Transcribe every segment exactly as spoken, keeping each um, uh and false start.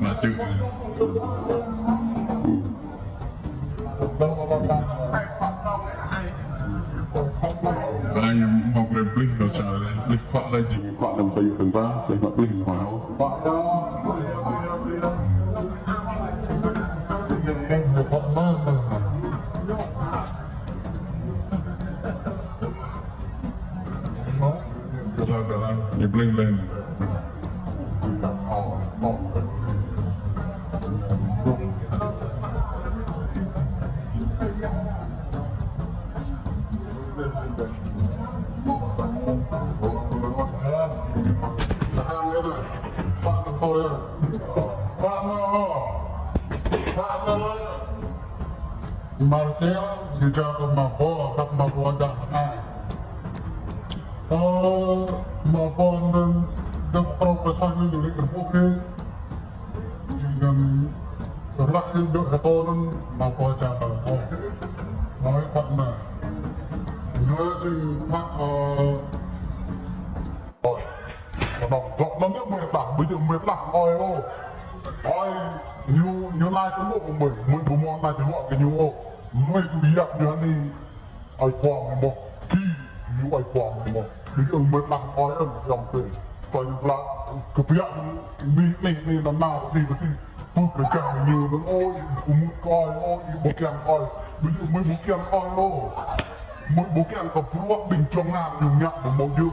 Mă čư̆. Ai, mă plih plih nô sa, plih pă lĕ jing pă năm sa yơh tơng ta, plih mă plih nô hao. Sa dalam, ñu plih plih. Martel, ñu čang kơ mă pô, kăp mă pô dah ai. Ơ, mă pô anŭn, dơ̆ng pơtrâo pơsah ñu lĕ kơ pô kơ. Ñu ngăn ră ñu dŏ kơ pô anŭn, mă pô čang kơ pô. Mă pô anŭn. Ñu čang pă, ơ, Ơi. Kơnơ̆ng dŏ anŭn yơh mơi tah, ƀu djơ̆ mơi tah ơi ôh. Ơi, ñu, ñu nai kơ mơi, mơi ƀu mơ̆ nai kơ ñu ôh. Mơi tui yap ñu anai, ơi pô mơi mơ̆. Ki, ñu ơi pô mơi mơ̆. Ƀu djơ̆ mơi tah ơi ôh, yơh mơi. Kơ ñu pla, kơ biă, ni, ni, ni, na, na, ni, ni. Ƀu kơ čang ñu anŭn ôh, ƀu mŭt kơ ơi ôh, ƀu kiăng ơi. Ƀu djơ̆ mơi ƀu kiăng ơi ôh. Mơi ƀu kiăng kơ bruă ƀing čong nam ñu ngă ƀu mơ̆ djơ̆.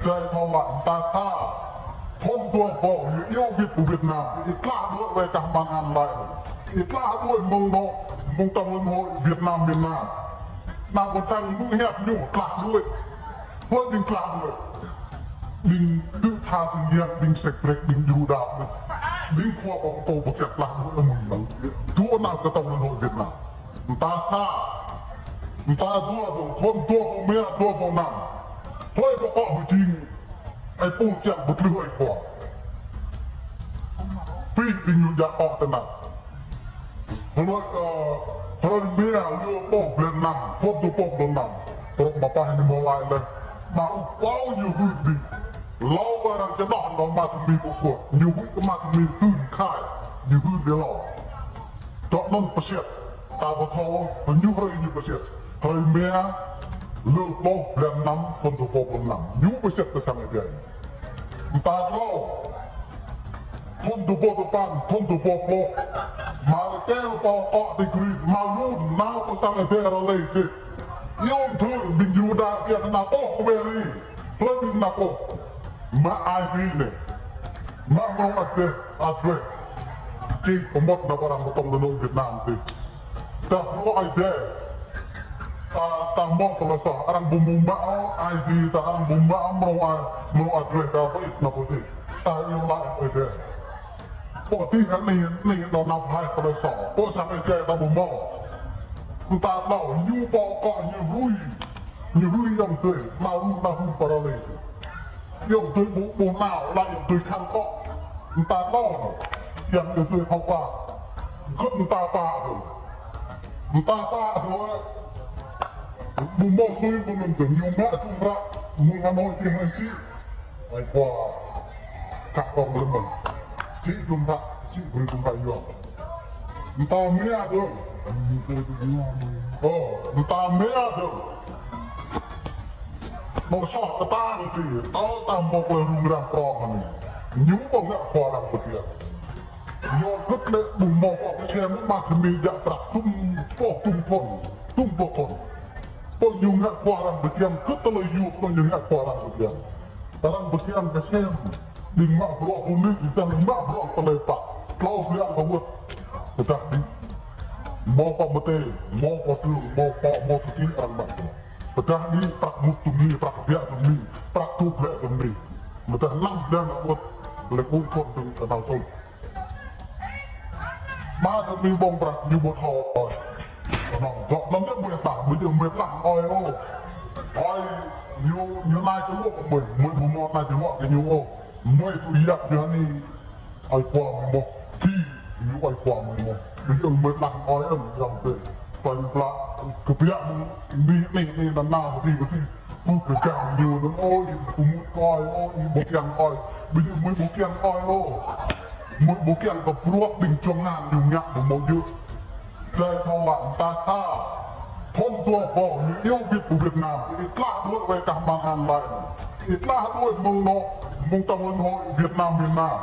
Tơl thâo mă ta sa. Thŭn dua rơbâo, ñu iâu Việt, pơ Việt Nam. Ih tlah đuaĭ wai kah mơ̆ng anai. Ih tlah đuaĭ mơ̆ng anŏ, mơ̆ng tơ̆ng lŏn hội Việt Nam miền Nam. Nam kơ tăng mơ̆ng hiăp ñu tlah đuaĭ. Pơ ƀing tlah đuaĭ. Ƀing tŭ tha sing yang, ƀing sek brek, ƀing Yuđa. Ƀing khua kơ tô pơkĕt tlah đuaĭ mơ̆ng anŭn. Dua năm kơ tơ̆ng lŏn hội Việt Nam. Mta sa, mta dua dơ̆ng, thŭn dua rơbâo rơma, dua rơbâo năm. Hlơi pơkŏ pơjing, ai pô kiăng pơtlưh ai pô. Pih ƀing ñu jak kŏ tơnap. Hlơi, ơ, hlơi mia, ñu pô blen năm, thŭn dua rơbâo rơma năm. Truh mă pah ñu mơ̆ lai leh. Mă ƀu pô ñu hưn dih. Lâo kơ arăng čơđoh nao mă tơmi pơkŏ. Ñu huĭ kơ mă tơmi tưn khai. Ñu hưn dih lâo. Dŏ anŭn pơsiat, ta pơthâo, ñu hrơi ñu pơsiat. Hrơi mia, lơ pô blen năm, thŭn dua rơbâo rơma năm. Ñu pơsiat kơ sang Ơi Adai. Mta klâo, thŭn dua rơbâo dua păn, thŭn dua rơbâo pluh. Mă rơkel pô kŏ ti Gri, mă lun, nao kơ sang Ơi Adai ră lei dih. Iâu thơ, ƀing Yuđa, ƀiă kơ nao pô kơ Meri. Hlơi ƀing nao pô. Mă ai dih anai. Mă mrâo adreh, adreh. Čih pơmŏt nao pơ arăng pơtŏng lŏn Việt Nam dih. Tah bruă Ơi Adai. Ta, ta mơ̆ tơlơi soh, arăng ƀu mơ̆ mă ôh, ai dih ta arăng ƀu mă mrâo a, mrâo adreh ta pơit nao pơ dih. Ta iâu laĭ Ơi Adai. Pô dih anai, anai nao nao hai tơlơi soh. Pô sang Ơi Adai ta ƀu mơ̆. Mta nao, ñu pô kŏ ñu rui. Ñu rui yŏng tui, nao rui nao rui pơ ră lei. Yŏng tui ƀu, ƀu nao, laĭ yŏng tui khăng kŏ. Mta nao nao. Yŏng tui thâo pă. Gơ̆t mta pă tui. Mta pă tui. Ƀu mơ̆ tui ƀu nŭn tui ñu mă tui ră. Mui Hà Nội ti hơi si. Ai pô. Kah kŏng lơ̆m. Si tui mă, si ƀu tui mă yŏng. Mta mia dơ̆ng. Ơ, mta mia dơ̆ng. Mơ̆ soh kơ ta kơ ti, ta ta mơ̆ klơi rŭng răng prong anai. Ñu ƀu ngă khua arăng pơkiăng. Ñu gơ̆t lĕ ƀu mơ̆ kơ pơkiăng mă tơmi jak prăk tum pô tum phôn, tum pô phôn. Pô ñu ngă khua arăng pơkiăng, gơ̆t tơlơi yua pô ñu ngă khua arăng pơkiăng. Arăng pơkiăng kơ sem, ƀing mă bruă pơmĭn, ƀing mă bruă tơlơi pă. Klâo biă kơ wơ̆t. Pơdah dih. Mơ̆ pă mơtê, mơ̆ pă trương, mơ̆ pă, mơ̆ pơtih arăng mă bruă. Pơdah dih, prăk mŭt tơmi, prăk biă tơmi, prăk tŭ blĕ tơmi. Mơdah năm blan wơ̆t, lĕ kŭ kŏn tơng kơnao tơl. Mă tơmi ƀơ̆ng prăk ñu ƀu thâo ơi. Kơnơ̆ng dŏ anŭn yơh mơi tah, ƀu djơ̆ mơi tah ơi ôh. Ơi, ñu, ñu nai kơ mơi, mơi ƀu mơ̆ nai kơ mơi kơ ñu ôh. Mơi tui yap ñu anai, ơi pô mơi mơ̆. Ki, ñu ơi pô mơi mơ̆. Ƀu djơ̆ mơi tah ơi ôh, yŏng tui. Pơ̆n pla, kơ biă mơ̆ng, ni, ni, ni, na, na, pơti, pơti. Ƀu kơ čang ñu anŭn ôh, ih ƀu mŭt kơ ơi ôh, ih ƀu kiăng ơi. Ƀu djơ̆ mơi ƀu kiăng ơi ôh. Mŭt ƀu kiăng kơ bruă ƀing čuang ngăn ñu ngă ƀu mâo djơ̆. Dai thâo lăng ta sa. Thŭn dua rơbâo ñu iâu wĭt pơ Việt Nam. Ih tlaih đuaĭ wai kah mơ̆ng an lai. Ih tlaih đuaĭ mơ̆ng anŏ, mơ̆ng tơ̆ng lŏn hơi Việt Nam miền Nam.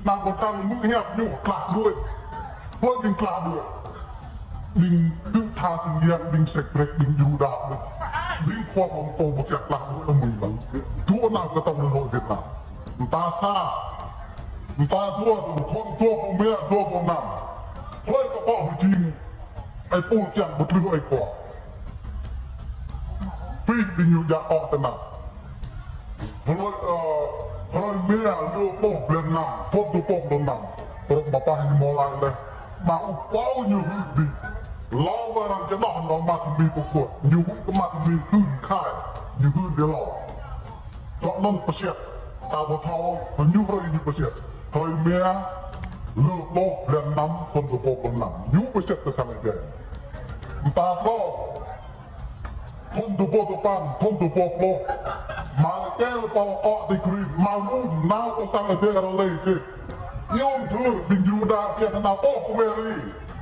Năng kơ tăng mơ̆ng hiăp ñu tlaih đuaĭ. Hlơi ƀing tlaih đuaĭ? Ƀing tŭ tha sing yang, ƀing sek brek, ƀing djru đăp. Ƀing khua pơm tô ƀu kiăng tlaih đuaĭ mơ̆ng lăng. Dua năng kơ tơ̆ng lŏn hơi Việt Nam. Mta sa, mta dua, thŭn dua rơbâo rơma, dua rơbâo năm. Hlơi kơ kŏ hơjing, ai pul kiăng ƀu tluh ai kŏ. Pih ƀing ñu djă kŏ tơnap. Hlơi, ơ, hlơi mia lu pô blan năm, thŭn dua rơbâo rơma năm. Rơ̆k mă pah ñu mơ̆ lăng leh. Mă ƀu pô ñu hưn dih. Lâo wai arăng čơđoh nao mă tơmi pơkŭt. Ñu hưn kơ mă tơmi hưn khai. Ñu hưn dih lâo. Tŏ anŭn pơsiat, ta ƀu thâo, ñu hrơi ñu pơsiat. Hrơi mia, lu pô blan năm, thŭn dua rơbâo rơma năm. Ñu pơsiat kơ sang Ơi Adai. Mta klâo, thŭn dua rơbâo dua păn, thŭn dua rơbâo pluh. Mă lĕ kơ pô kŏ ti kri, mă lu nao kơ sang Ơi Adai ră lĕ kơ. Iâu thur, ƀing djru đăp kiăng nao kơ Meri.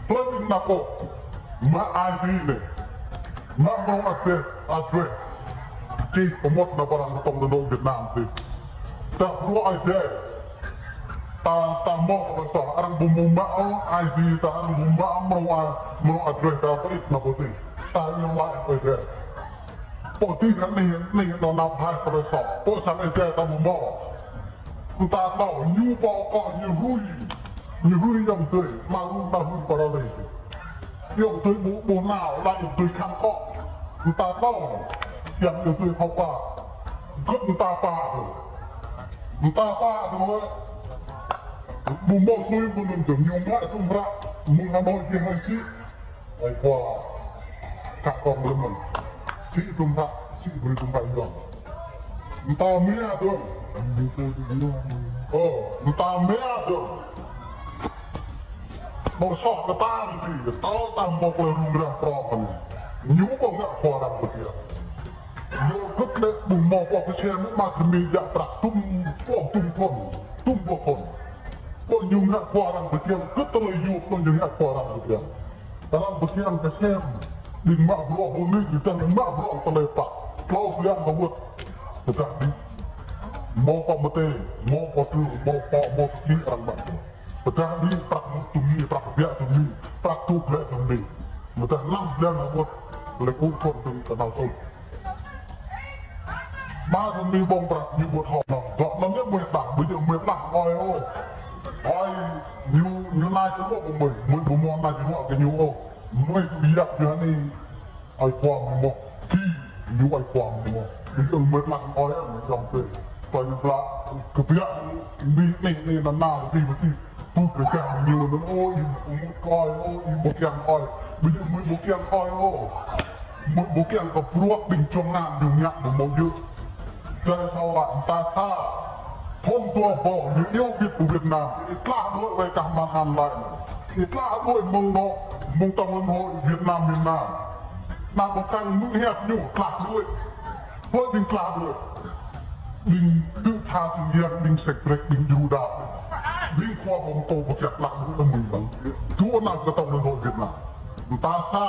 Hlơi ƀing nao kơ. Mă ai ti nê. Mă mrâo adreh, adreh. Čih pơmŭt nao pơ arăng kơtông tơnŭk Việt Nam ti. Ta bruă Ơi Adai. Ta, ta mơ̆ kơ soh, arăng ƀu mơ̆ mă ôh, ai ti ta arăng ƀu mă mrâo a, mrâo adreh ta pơit nao pơ ti. Ta iâu laĭ Ơi Adai. Pơ ti kơ anai, anai nao nao phai kơ soh. Pơ sang Ơi Adai ta ƀu mă. Mta klâo, ñu pô kŏ ñu hrui. Ñu hrui yŏng tui, mă hrui, mă hrui pơ ră lĕ. Yŏng tui ƀu, ƀu nao, laĭ yŏng tui khăng kŏ. Mta klâo, yŏng, yŏng tui khâu pa. Gơ̆t mta pă tui. Mta pă tui. Ƀu mâo tui ƀu nŭn tui, ñu ngă tŭm hră. Mơ̆ng Hà Nội kơ hai sĭ. Ai khua, kăk kông lơmơ̆n. Sĭ tŭm hră, sĭ brơi tŭm hră yŏng. Mta mia dơ̆ng. Ơ, mta mia dơ̆ng. Ƀu soh kơ ta ti, tơl ta mâo klei rŭng rah prŏng kơ ñu. Ñu ƀu ngă khua arăng pơkiăng. Ñu gơ̆t lĕ ƀu mâo pô kơčem mă tơmi djă prăk tŭm pô tŭm thŭn, tŭm pô thŭn. Pô ñu ngă khua arăng pơkiăng, gơ̆t tơlơi yua pô ñu ngă khua arăng pơkiăng. Arăng pơkiăng kơčem, ƀing mă bruă ƀu nik, ƀing mă bruă tơlơi pă. Klâo blan kơ wơ̆t. Pơdah dih. Mâo pô mơtê, mâo pô tŭ, mâo pô, mâo tơki arăng mă bruă. Pơdah dih, prăk mŭt tơmi, prăk biă tơmi, prăk tŭ glĕ tơmi. Pơdah năm blan kơ wơ̆t. Lĕ kŭ thŭn tơ̆ng kơ nao tŭ. Mă tơmi ƀơ̆ng prăk ñu ƀu thâo nao. Dŏ anŭn yơh mơi đah, ƀu djơ̆ mơi đah ơi ôh. Ơi, ñu, ñu nai kơ ƀu mơi, mơi ƀu mâo nai kơ ƀu kơ ñu ôh. Mơi tui yap ñu anai. Ai khua mơi mâo. Ki, ñu ai khua mơi mâo. Ƀu djơ̆ mơi đah ơi ôh, mơi dŏng tê. Kơ ñu pla, kơ biă, mi, mi, mi, na, na, ti, ti. Ƀu kơ kiăng ñu anŭn ôh, ih ƀu mŭt kơ ơi ôh, ih ƀu kiăng ơi. Ƀu djơ̆ mơi ƀu kiăng ơi ôh. Mơi ƀu kiăng kơ bruă ƀing čuang ngăn ñu ngă ƀu mâo djơ̆. Dai thâo lăng ta sa. Thŭn dua rơbâo ñu iâu wĭt pơ Việt Nam. Ih tlaih đuaĭ wai kah mơ̆ng an lai. Ih tlaih đuaĭ mơ̆ng anŏ, mơ̆ng tơ̆ng lŏn hơi Việt Nam miền Nam. Năng kơ tăng mơ̆ng hiăp ñu tlaih đuaĭ. Hlơi ƀing tlaih đuaĭ? Ƀing tŭ tha sing yang, ƀing sek brek, ƀing djru đăp. Ƀing khua pơm tô ƀu kiăng tlaih đuaĭ mơ̆ng lăng. Dua năng kơ tơ̆ng lŏn hơi Việt Nam. Mta sa.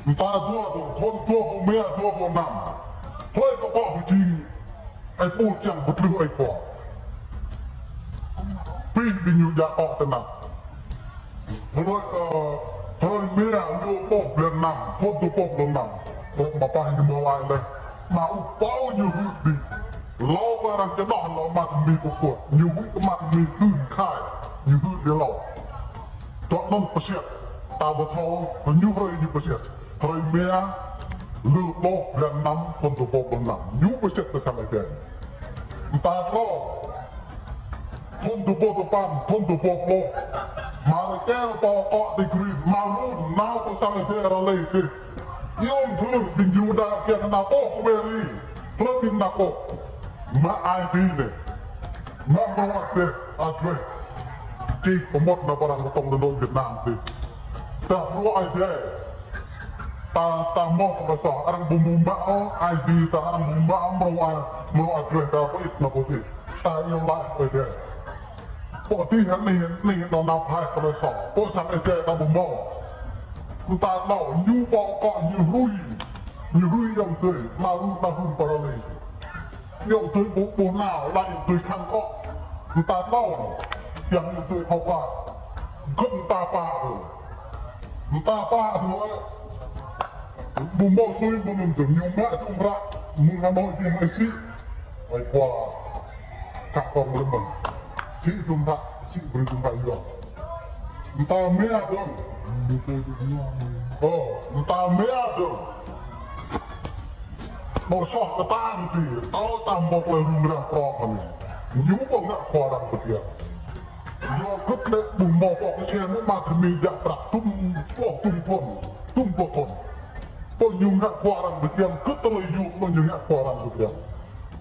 Mta dua, thŭn dua rơbâo rơma, dua rơbâo năm. Hlơi kơ kŏ hơjing, ai pul kiăng ƀu tluh ai kŏ. Pih ƀing ñu djă kŏ tơnap. Hlơi, ơ, hlơi mia lu pô blan năm, thŭn dua rơbâo rơma năm. Rơ̆k mă pah ñu mơ̆ lăng leh. Mă ƀu pô ñu hưn dih. Lâo wai arăng čơđoh nao mă tơmi pơkŭt. Ñu hưn kơ mă tơmi hưn khai. Ñu hưn dih lâo. Dŏ anŭn pơsiat. Ta ƀu thâo, ñu hrơi ñu pơsiat. Hrơi mia, lu pô blan năm, thŭn dua rơbâo rơma năm. Ñu pơsiat kơ sang Ơi Adai. Mta klâo. Thŭn dua rơbâo dua păn, thŭn dua rơbâo pluh. Mă lĕ kơ pô kŏ ti kri, mă lu nao kơ sang Ơi Adai ră lĕ kơ. Iâu thur ƀing djru đăp kiăng nao kơ Meri. Hlơi ƀing nao kơ. Mă ai ti nê. Mă mrâo adreh, adreh. Čih pơmŭt nao pơ arăng kơtông tơnŭk Việt Nam ti. Ta bruă Ơi Adai. Ta, ta mâo kơ soh, arăng ƀu mơ̆ mă ôh, ai ti ta arăng ƀu mă mrâo a, mrâo adreh ta pơit nao pơ ti. Ta iâu laĭ Ơi Adai. Pô tih anai, anai, nao nao phai kơ lĕ sô. Pô sang ê čê ta ƀu mâo. Mta nao, ñu pô kơ ñu hrui. Ñu hrui yŏng tui, nao ru, nao ru pơ ră lĕ. Yŏng tui ƀu, ƀu nao, lăi yŏng tui khăng kơ. Mta nao, yang yŏng tui thâo pă. Gơ̆p mta pă tui. Mta pă tui. Ƀu mâo sui ƀu nŭn tui ñu mă tŭm ră, mơ̆ng Hà Nội tih hai sĭ. Ai khua, kă kông lĕ mơ̆n. Sĭ tŭm ră, sĭ brơi tŭm ră yua. Mta mia dơ̆ng. Ơ, mta mia dơ̆ng. Ƀu soh kơtang tih, tơl tam ƀôk lĕ rŭng răng prong anai. Ñu ƀu ngă khua arăng pơtian. Yua gơ̆p lĕ ƀu mâo pô kơčen mă tơmĭn jak prăk tŭm pluh tŭm thŭn, tŭm pluh thŭn. Pô ñu ngă khua arăng pơtian, gơ̆p tơlơi yua pô ñu ngă khua arăng pơtian.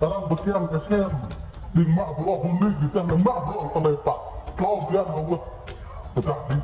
Arăng pơtian kơčen, ƀing mă bruă ƀu nik, ƀing mă bruă tơlơi pă. Klâo bian hơwơ̆t. Pơdah ƀing